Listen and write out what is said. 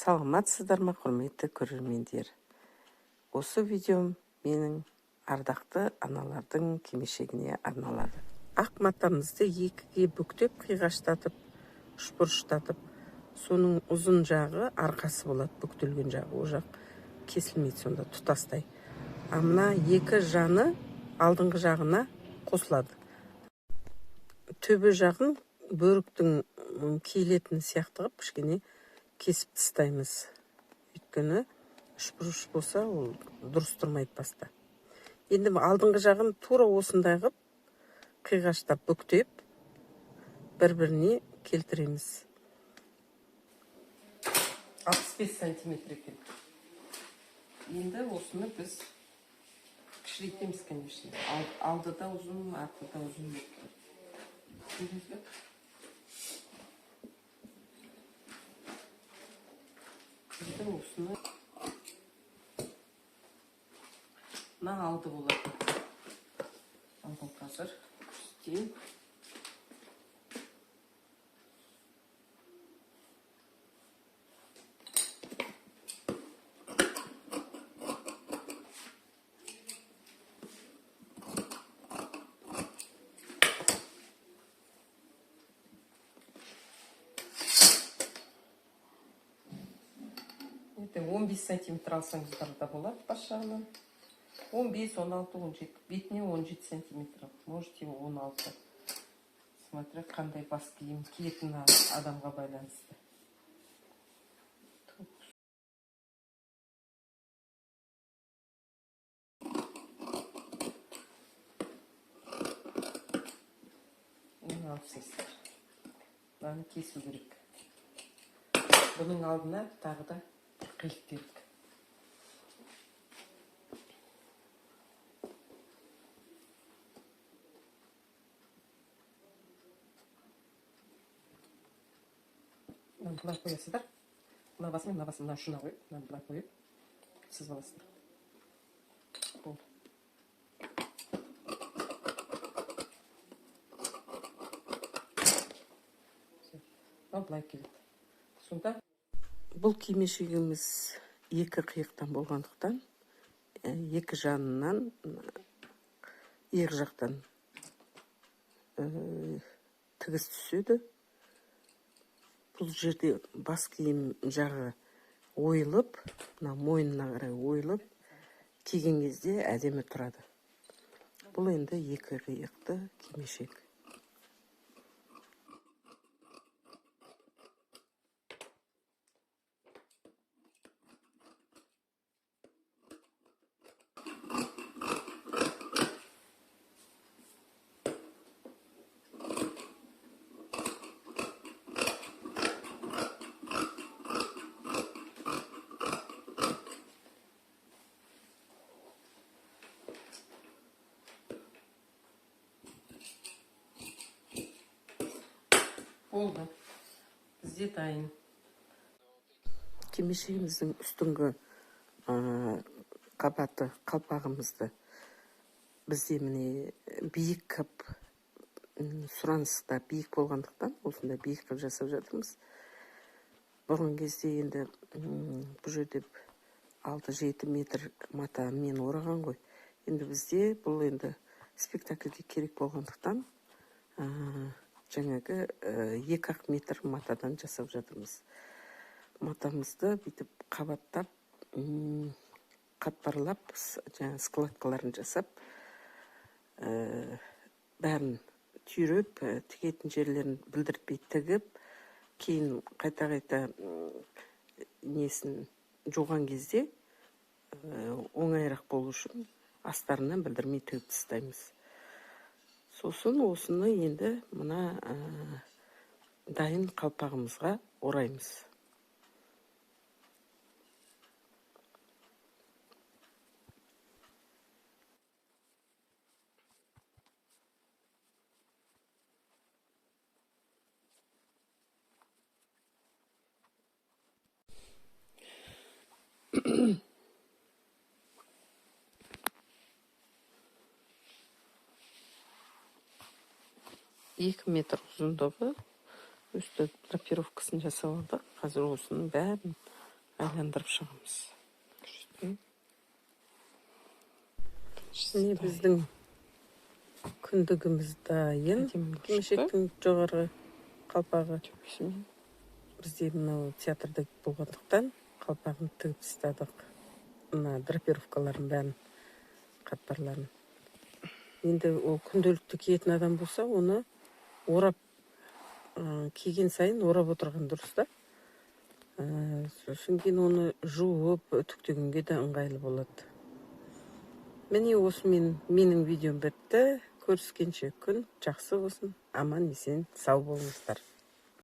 Саламатсыздар ма, құрметті көрермендер? Осы видеом менің ардақты аналардың кимешегіне арналады. Ақ матамызды екіге бүктеп, қиғаштатып, үшбұрыштатып, соның ұзын жағы арқасы болады, бүктелген жағы, ол жақ кесілмейді сонда тұтастай. А мына екі жаны алдыңғы жағына қосылады. Төбе жағын бөріктің киілетін сияқты қылып кішкене кесіп тастаймыз. Өйткені үшбұрыш болса, ол дұрыс тұрмайды баста. Енді алдыңғы жағын тура осындай қылып қиғаштап бүктеп бір-біріне келтіреміз. 65 сантиметр екен. Енді осыны біз кішірейтеміз, конечно. Алды да ұзын, арты да ұзын болып тұрады. Көрдіңіз бе? Енді осыны мына алды болады. Алдын қазір көрсетейін. 15 сантиметр алсаңыздар да болады бас жағынан. 15, 16, 17. Бетіне 17 сантиметр. Можете 16. Смотря қандай бас киім киетін адамға байланысты. Міне алыпсыздар. Мынаны кесу керек. Бұның алдына тағы да қиық керек. Мынаны былай қоясыздар. Мына басы мен мына басын мына ұшына қойып, мынаны былай қойып, сызып аласыздар. Болды. Мынау былай келеді. Сонда бұл кимешегіміз екі қиықтан болғандықтан, екі жанынан, иық жақтан тігіс түседі. Бұл жерде бас киім жағы ойылып, мына мойнына қарай ойылып, киген кезде әдемі тұрады. Бұл енді екі қиықты кимешек. Болды. Бізде дайын. Кимешегіміздің үстіңгі қабаты, қалпағымызды бізде міне биік қып, сұраныста биік болғандықтан осындай биік қып жасап жатырмыз. Бұрын кезде енді, бұл жерде 6-7 метр матамен ораған ғой. Енді бізде бұл енді спектакльге керек болғандықтан, жаңағы, екі ақ метр матадан жасап жатырмыз. Матамызды бүйтіп қабаттап, қатпарлап, жаңа складкаларын жасап, бәрін түйреп, тігетін жерлерін білдіртпей тігіп, кейін қайта-қайта, несін жуған кезде, оңайырақ болу үшін астарынан білдірмей тігіп тастаймыз. Сосын осыны енді мына, дайын қалпағымызға ораймыз. 2 метр ұзындығы, үсті драпировкасын жасап алдық. Қазір осының бәрін Айландырып шығамыз. Міне, біздің күндігіміз дайын. Әдемі болып шықты. Кимешектің жоғарғы қалпағы. Төбесімен. Бізде мынау театрда болғандықтан, қалпағын тігіп тастадық, мына драпировкаларын бәрін, қатпарларын. Енді ол күнделікті киетін адам болса, оны орап, киген сайын орап отырған дұрыс та. Сосын кейін оны жуып, үтіктегенге де ыңғайлы болады. Міне, осымен менің видеом бітті. Көріскенше, күн жақсы болсын, аман есен сау болыңыздар.